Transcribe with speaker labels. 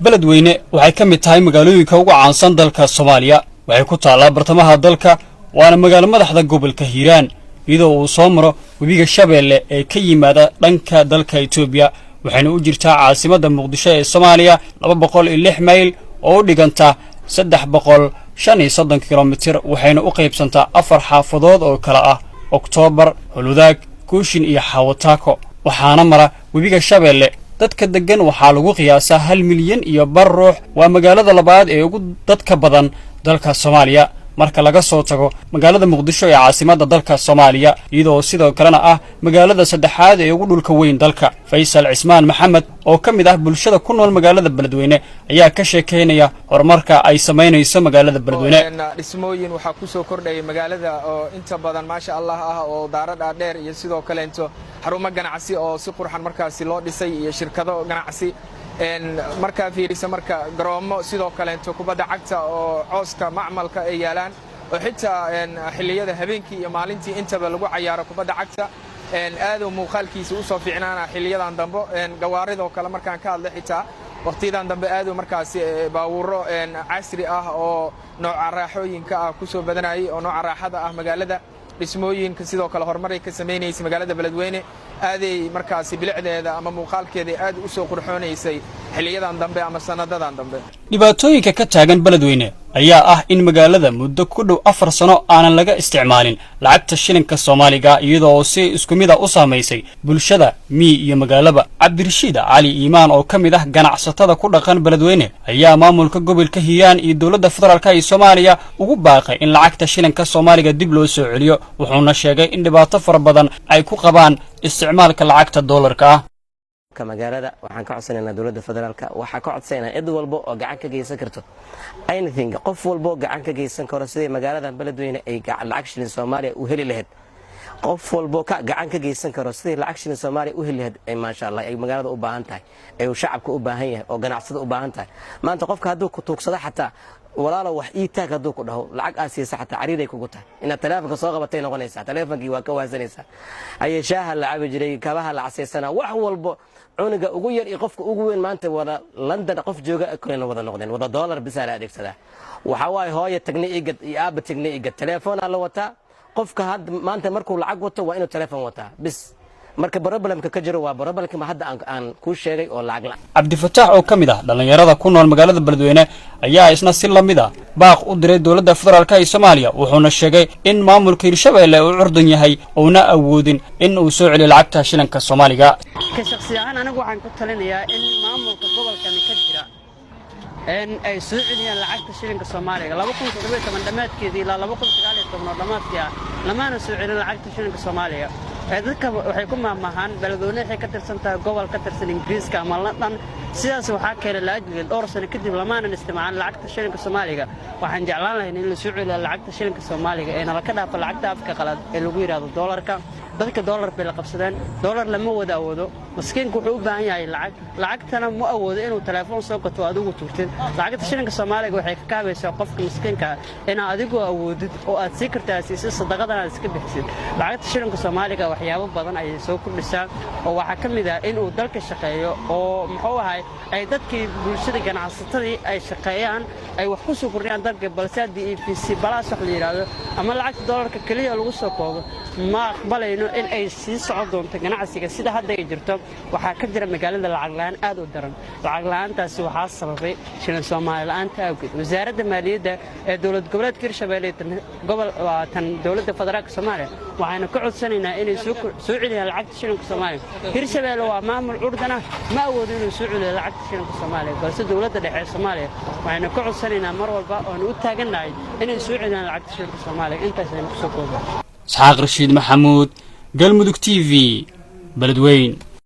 Speaker 1: Beledweyne waxay ka mid tahay magaalooyinka ugu caansan dalka Soomaaliya. Waxay ku taallaa bartamaha dalka, waana magaalo madaxda gobolka Hiiraan, iyadoo uu soo maro webiga Shabeelle ee ka yimaada dhanka dalka Itoobiya. Waxayna u jirtaa caasimadda Muqdisho ee Soomaaliya 206 mayl oo u dhiganta 335 kilomitir. Waxayna u qaybsantaa afar xaafadood oo kala ah Oktoobar, Holudaag, Kooshin iyo Xaawataako, waxaana mara webiga Shabeelle. Dadka deggan waxaa lagu qiyaasaa 1.5 milyan ruux. Waa magaalada labaad ee ugu dadka badan dalka Soomaaliya marka laga soo tago magaalada Muqdisho ee caasimadda dalka Soomaaliya, iyadoo sidoo kalena ah magaalada saddexaad ee ugu dhulka weyn dalka. Faysal Cismaan Maxamed oo ka mid ah bulshada ku nool magaalada Beledweyne ayaa ka sheekaynaya horumarka ay samaynayso magaalada Beledweyne.
Speaker 2: Dhismooyin waxaa ku soo kordhayay magaalada oo inta badan, maasha Allah, ah oo daaro dhaadheer iyo sidoo kaleento xarumo ganacsi oo si qurxan markaasi loo dhisay iyo shirkado ganacsi. Markaa fiirisa marka garoomo sidoo kaleento kubadda cagta oo cooska macmalka ay yaalaan oo xitaa xilliyada habeenkii iyo maalintii intaba lagu cayaaro kubadda cagta, aaduu muuqaalkiisa usoo fiicnaana xilliyadan dambe. Gawaaridoo kale markaan ka hadlay, xitaa wakhtiyadan dambe aaduu markaasi baawuuro casri ah oo nooca raaxooyinka ah ku soo badanayay oo nooca raaxada ah magaalada. Dhismooyinka sidoo kale horumaray ka samaynaysay magaalada Beledweyne, aaday markaasi bilicdeeda ama muuqaalkeeda aad u soo qurxoonaysay xilliyadan dambe ama sanadadan dambe.
Speaker 1: Dhibaatooyinka ka taagan Beledweyne ayaa ah in magaalada muddo ku dhow 4 sano aanan laga isticmaalin lacagta shilinka Soomaaliga, iyadoo si isku mid ah u saamaysay bulshada miyi iyo magaalaba. Cabdirashiid Cali Iimaan oo ka mid ah ganacsatada ku dhaqan Beledweyne ayaa maamulka gobolka Hiiraan iyo dowladda federaalka ee Soomaaliya ugu baaqay in lacagta shilinka Soomaaliga dib loo soo celiyo, wuxuuna sheegay in dhibaato fara badan ay ku qabaan isticmaalka lacagta doolarka ah.
Speaker 3: Magaalada waxaan ka codsanaynaa dowladda federaalka, waxaa ka codsanaynaa cid walba oo gacan ka geysan karto anything, qof walba oo gacan ka geysan karo sidii magaaladan Beledweyne ay lacag shilin Soomaaliya u heli lahayd. Qof walbo ka gacan ka geysan karo sidii lacag shilin Soomaaliya u heli lahayd ay, maasha Allah, ay magaalada u baahan tahay, ay shacabka u baahan yahay oo ganacsada u baahan tahay. Maanta qofka hadduu ku tuugsado xataa, "Walaalo, wax ii taag," hadduu ku dhaho, lacag aad siisa xataa cariiray kugu tahay. Inaad taleefonka soo qabatay noqonaysaa, taleefonkii waa ka waasanaysaa. Haye, shaaha la cabi jiray, kabaha la casaysanaa, wax walbo, cunuga ugu yar iyo qofka ugu weyn maanta wada London qof jooga kalena wada noqdeen wada doolar bisaa la adeegsadaa. Waxaa waaye hooya tagna igad iyo aabba tagna igad, taleefoonaa la wataa. Qofka hadda maanta markuu lacag wato waa inuu taleefon wataa bis. Marka problemka ka jiro waa problemka hadda aan kuu sheegay oo lacag la
Speaker 1: Cabdifataax oo ka mid ah dhallinyarada ku nool magaalada Beledweyne ayaa isna si la mid ah baaq u diray dowladda federaalka ee Soomaaliya, wuxuuna sheegay in maamulka Hirshabeelle uu curdan yahay uuna awoodin in uu soo celiyo lacagta shilinka Soomaaliga.
Speaker 4: Ka shakhsi ahaan anigu waxaan ku talinayaa in maamulka gobolkani ka jira in ay soo celiyaan lacagta shilinka Soomaaliga. 2017 dhammaadkeedii ilaa 2019 oo dhammaadkii ah lamaana soo celin lacagta shilinka Soomaaliga. Dadka waxay ku maahmaahaan Beledweyne waxay ka tirsan tahay gobol ka tirsan Ingiriiska ama London. Sidaas waxaa keenay laajligeed dhowr sano kadib lamaanan isticmaalin lacagta shilinka Soomaaliga. Waxaan jeclaan lahayn in la soo celiyo lacagta shilinka Soomaaliga ee nala ka dhaafo lacagta afka qalaad ee lagu yidhaahdo doolarka. Dadka doolar bay la qabsadeen, doolar lama wada awoodo. Maskiinka wuxuu u baahan yahay lacag, lacagtana ma awoodo inuu telefoon soo gato adigu tuurtid. Lacagta shilinka Soomaaliga waxay ka kaabaysaa qofka miskiinka inaad adigu awoodid oo aad sii kartaa siisid, sadaqadan aad iska bixisid. Lacagta shilinka Soomaaliga waxyaabo badan ayay soo kordhisaa, oo waxaa ka mid ah inuu dalka shaqeeyo oo muxuu ahay ay dadkii bulshada ganacsatadii ay shaqeeyaan, ay wax ku soo kordhiyaan dalka. Balse haddii EVC Plus wax la yidhaahdo ama lacagta doolarka keliya lagu soo koobo, ma aqbalayno in ay sii socon doonto ganacsiga sida hadda ay jirto. Waxaa ka jira magaalada lacag la'aan aad u daran. Lacag la'aantaasi waxaa sababay shilin Soomaali la'aanta awgeed. Wasaaradda maaliyadda ee dowlad goboleedka Hirshabelle, gobol tan dowladda federaalka Soomaaliya, waxaynu ka codsanaynaa inay soo celiyaan lacagta shilinka Soomaaliya. Hirshabelle waa maamul curdana, ma awoodo inuu soo celiyo lacagta shilinka Soomaaliya, balse dowladda dhexe ee Soomaaliya waxaynu ka codsanaynaa mar walba oonu u taagannahay inay soo celiyaan lacagta shilinka Soomaaliya. Intaas aynu kusoo kooba.
Speaker 1: Isxaaq Rashiid Maxamuud, Galmudug TV, Beledweyn.